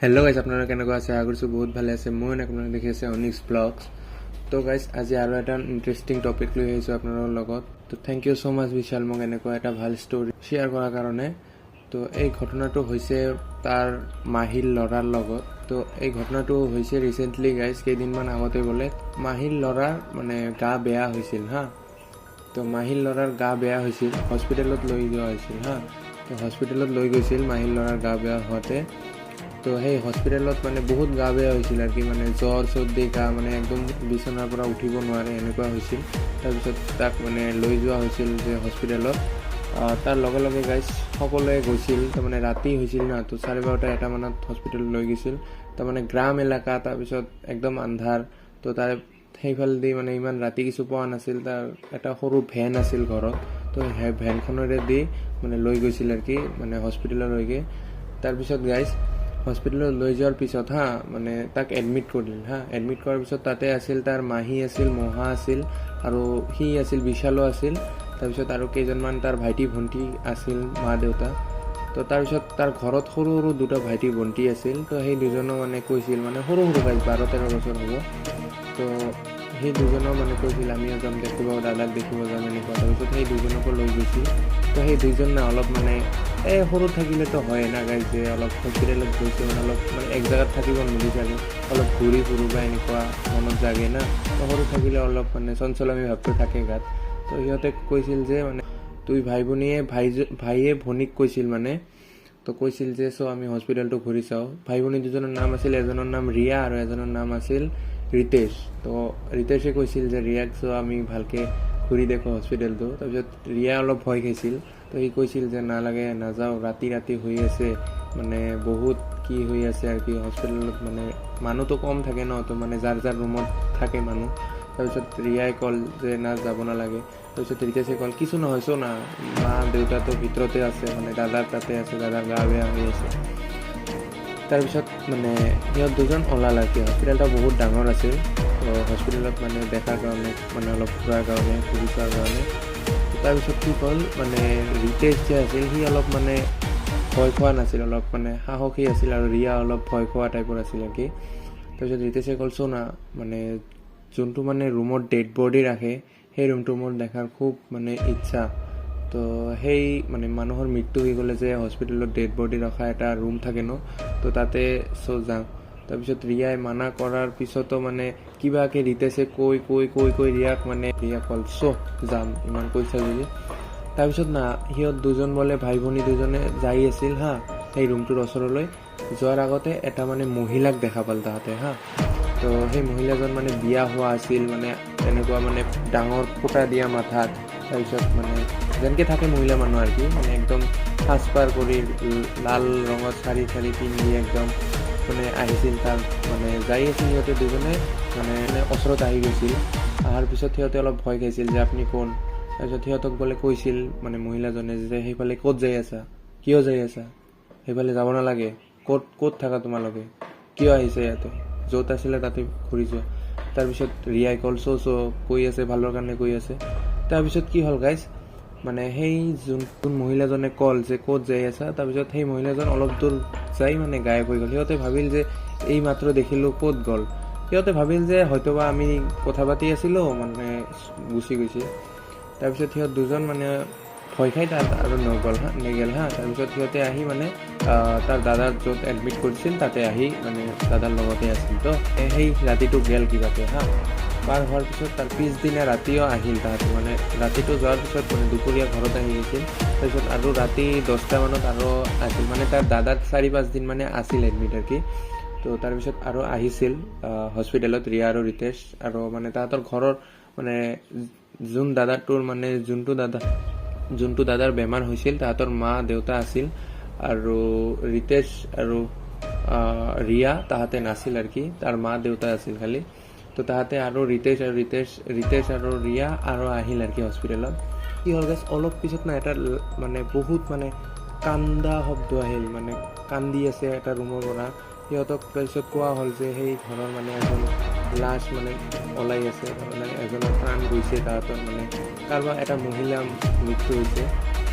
Hello' guys, আপোনালোকে কেনেকুৱা আছে? আশা কৰিছোঁ বহুত ভালে আছে। মই আপোনালোকে দেখি আছে অনিক্স ব্লগছ। তো গাইজ, আজি আৰু এটা ইণ্টাৰেষ্টিং টপিক লৈ আহিছোঁ আপোনালোকৰ লগত। তো thank you so মাছ বিশাল, মোক এনেকুৱা এটা ভাল ষ্টৰি শ্বেয়াৰ কৰাৰ কাৰণে। তো এই ঘটনাটো হৈছে তাৰ মাহীৰ ল'ৰাৰ লগত। তো এই ঘটনাটো হৈছে ৰিচেণ্টলি গাইজ, কেইদিনমান আগতে বোলে মাহীৰ ল'ৰাৰ মানে গা বেয়া হৈছিল হা। তো মাহীৰ ল'ৰাৰ গা বেয়া হৈছিল, হস্পিটেলত লৈ যোৱা হৈছিল হা। তো হস্পিটেলত লৈ গৈছিল মাহীৰ ল'ৰাৰ গা বেয়া হোৱাতে। তো সেই হস্পিটেলত মানে বহুত গা বেয়া হৈছিল আৰু কি, মানে জ্বৰ, চৰ্দি, গা মানে একদম বিচনাৰ পৰা উঠিব নোৱাৰে, এনেকুৱা হৈছিল। তাৰপিছত তাক মানে লৈ যোৱা হৈছিল যে হস্পিটেলত। তাৰ লগে লগে গাইজ সকলোৱে গৈছিল। তাৰমানে ৰাতি হৈছিল না, তো 12:30, 1টামানত হস্পিটেলত লৈ গৈছিল। তাৰমানে গ্ৰাম এলেকা, তাৰপিছত একদম আন্ধাৰ। তো তাৰে সেইফালেদি মানে ইমান ৰাতি কিছু পোৱা নাছিল। তাৰ এটা সৰু ভেন আছিল ঘৰত, তো সেই ভেনখনেৰে দি মানে লৈ গৈছিল আৰু কি, মানে হস্পিটেললৈকে। তাৰপিছত গাইজ, হস্পিটেলত লৈ যোৱাৰ পিছত হা, মানে তাক এডমিট কৰিল হা। এডমিট কৰাৰ পিছত তাতে আছিল তাৰ মাহী আছিল, মহা আছিল আৰু সি আছিল, বিশালো আছিল। তাৰপিছত আৰু কেইজনমান তাৰ ভাইটি ভণ্টি আছিল, মা দেউতা। তো তাৰপিছত তাৰ ঘৰত সৰু সৰু দুটা ভাইটি ভণ্টি আছিল। তো সেই দুজনো মানে কৈছিল, মানে সৰু সৰু গাইজ, 12-13 বছৰ হ'ব। তো সেই দুজনো মানে কৈছিল, আমিও যাম দেখিব, দাদাক দেখিব যাম, এনেকুৱা। তাৰপিছত সেই দুজনকো লৈ গৈছিল। তো সেই দুইজন না অলপ মানে এই সৰু থাকিলেতো হয় না গাইজ, যে অলপ হস্পিটেলত গৈছে মানে অলপ মানে এক জেগাত থাকিব নিবিচাৰে, অলপ ঘূৰি ফুৰোঁ বা এনেকুৱা মনত জাগে না। তো সৰু থাকিলে অলপ মানে চঞ্চলামী ভাৱটো থাকে গাত। তো সিহঁতে কৈছিল যে মানে দুই ভাই ভনীয়ে, ভাইয়ে ভনীক কৈছিল মানে, তো কৈছিল যে চ' আমি হস্পিটেলটো ঘূৰি চাওঁ। ভাই ভনী দুজনৰ নাম আছিল, এজনৰ নাম ৰিয়া আৰু এজনৰ নাম আছিল ৰিতেশ। তো ৰিতেশে কৈছিল যে ৰিয়াক, চ' আমি ভালকে ঘূৰি দেখোঁ হস্পিটেলটো। তাৰপিছত ৰিয়া অলপ ভয় খাইছিল। তো সি কৈছিল যে নালাগে, নাযাওঁ, ৰাতি ৰাতি হৈ আছে, মানে বহুত কি হৈ আছে আৰু কি, হস্পিটেলত মানে মানুহটো কম থাকে ন, তো মানে যাৰ যাৰ ৰুমত থাকে মানুহ। তাৰপিছত ৰিয়াই ক'ল যে না, যাব নালাগে। তাৰপিছত ৰিতেশে ক'ল, কিছু নহয়, চ' না, মা দেউতাটো ভিতৰতে আছে, মানে দাদাৰ তাতে আছে, দাদাৰ গা বেয়া হৈ আছে। তাৰপিছত মানে সিহঁত দুজন ওলাল আৰু কি। হস্পিটেলটা বহুত ডাঙৰ আছিল। তো হস্পিটেলত মানে দেখাৰ কাৰণে, মানে অলপ ঘূৰাৰ কাৰণে, ঘূৰি চোৱাৰ কাৰণে। তাৰপিছত কি হ'ল, মানে ৰিতেশ যে আছিল, সি অলপ মানে ভয় খোৱা নাছিল, অলপ মানে সাহসী আছিল আৰু ৰিয়া অলপ ভয় খোৱা টাইপৰ আছিল আৰু কি। তাৰপিছত ৰিতেশে ক'ল, চ' না, মানে যোনটো মানে ৰুমত ডেড বডি ৰাখে, সেই ৰুমটো মোৰ দেখাৰ খুব মানে ইচ্ছা। তো সেই মানে মানুহৰ মৃত্যু হৈ গ'লে যে হস্পিটেলত ডেড বডি ৰখা এটা ৰুম থাকে ন, তো তাতে চ' যাওঁ। তাৰপিছত ৰিয়াই মানা কৰাৰ পিছতো মানে কিবাকে ৰিতেশে কৈ কৈ কৈ কৈ ৰিয়াক মানে ৰিয়া ক'ল, চ' যাম, ইমান কৈছা যদি। তাৰপিছত না সিহঁত দুজন বোলে ভাই ভনী দুজনে যাই আছিল হা। সেই ৰুমটোৰ ওচৰলৈ যোৱাৰ আগতে এটা মানে মহিলাক দেখা পাল তাহাঁতে হা। তো সেই মহিলাজন মানে বিয়া হোৱা আছিল, মানে তেনেকুৱা মানে ডাঙৰ ফুটা দিয়া মাথাত, তাৰপিছত মানে যেনেকৈ থাকে মহিলা মানুহ আৰু কি, মানে একদম সাজ পাৰ কৰি লাল ৰঙৰ শাৰী চাৰী পিন্ধি একদম মানে আহিছিল। তাৰ মানে যাই আছিল সিহঁতে দুজনে, মানে ওচৰত আহি গৈছিল। অহাৰ পিছত সিহঁতে অলপ ভয় খাইছিল যে আপুনি কোন? তাৰপিছত সিহঁতক বোলে কৈছিল মানে মহিলাজনে যে সেইফালে ক'ত যাই আছা, কিয় যাই আছা, সেইফালে যাব নালাগে, ক'ত ক'ত থাকা তোমালোকে, কিয় আহিছে ইয়াতে, য'ত আছিলে তাতে ঘূৰি যোৱা। তাৰপিছত ৰিয়াই কল, চ' চ' কৈ আছে, ভালৰ কাৰণে কৈ আছে। তাৰপিছত কি হ'ল গাইজ, মানে সেই যোন মহিলাজনে কল যে ক'ত যাই আছা, তাৰপিছত সেই মহিলাজন অলপ দূৰ যাই মানে গায়ব হৈ গ'ল। সিহঁতে ভাবিল যে এই মাত্ৰ দেখিলোঁ, ক'ত গ'ল? সিহঁতে ভাবিল যে হয়তোবা আমি কথা পাতি আছিলোঁ, মানে গুচি গৈছে। তাৰপিছত সিহঁত দুজন মানে ভয় খাই তাত আৰু নগ'ল হা, নেগেল হা। তাৰপিছত সিহঁতে আহি মানে তাৰ দাদাক য'ত এডমিট কৰিছিল তাতে আহি মানে দাদাৰ লগতে আছিল। তো সেই ৰাতিটো গেল কিবাকে হা। পাৰ হোৱাৰ পিছত তাৰ পিছদিনা ৰাতিও আহিল তাহাঁতে। মানে ৰাতিটো যোৱাৰ পিছত মানে দুপৰীয়া ঘৰত আহি গৈছিল। তাৰপিছত আৰু ৰাতি 10টামানত আৰু আছিল, মানে তাৰ দাদাক 4-5 দিন মানে আছিল এডমিট আৰু কি। তো তাৰপিছত আৰু আহিছিল হস্পিটেলত ৰিয়া আৰু ৰিতেশ। আৰু মানে তাহাঁতৰ ঘৰৰ মানে যোন দাদাটোৰ মানে যোনটো দাদাৰ বেমাৰ হৈছিল, তাহাঁতৰ মা দেউতা আছিল আৰু ৰিতেশ আৰু ৰিয়া তাহাঁতে নাছিল আৰু কি, তাৰ মা দেউতা আছিল খালি। তো তাহাঁতে আৰু ৰিতেশ আৰু ৰিয়া আৰু আহিল আৰু কি হস্পিটেলত। কি হ'ল গাইজ, অলপ পিছত না এটা মানে বহুত মানে কান্দা শব্দ আহিল, মানে কান্দি আছে এটা ৰুমৰ পৰা। সিহঁতক তাৰপিছত কোৱা হ'ল যে সেই ঘৰৰ মানে এজন লাশ মানে ওলাই আছে, মানে এজনৰ প্ৰাণ গৈছে, তাহাঁতৰ মানে কাৰোবাৰ এটা মহিলা মৃত্যু হৈছে।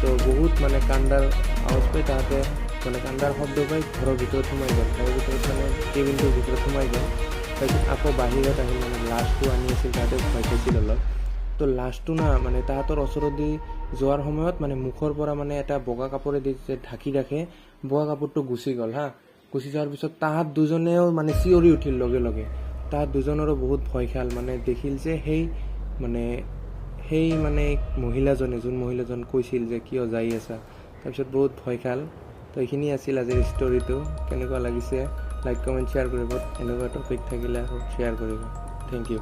তো বহুত মানে কান্দাৰ আৱাজ পাই তাহাঁতে মানে কান্দাৰ শব্দ পাই ঘৰৰ ভিতৰত সোমাই গ'ল। ঘৰৰ ভিতৰত মানে কেবিনটোৰ ভিতৰত সোমাই গ'ল। তাৰপিছত আকৌ বাহিৰত আহিল, মানে লাছটো আনি আছিল, তাতে ভয় খাইছিল অলপ। তো লাছটো না মানে তাহাঁতৰ ওচৰেদি যোৱাৰ সময়ত মানে মুখৰ পৰা মানে এটা বগা কাপোৰেদি যে ঢাকি ৰাখে, বগা কাপোৰটো গুচি গ'ল। হা, গুচি যোৱাৰ পিছত তাহাঁত দুজনেও মানে চিঞৰি উঠিল লগে লগে। তাহাঁত দুজনৰো বহুত ভয় খাল। মানে দেখিল যে সেই মানে মহিলাজনে, যোন মহিলাজন কৈছিল যে কিয় যাই আছা। তাৰপিছত বহুত ভয় খাল। তো এইখিনি আছিল আজিৰ ষ্টৰিটো। কেনেকুৱা লাগিছে লাইক, কমেণ্ট, শ্বেয়াৰ কৰিব। এনেকুৱা টপিক থাকিলে আৰু শ্বেয়াৰ কৰিব। Thank U.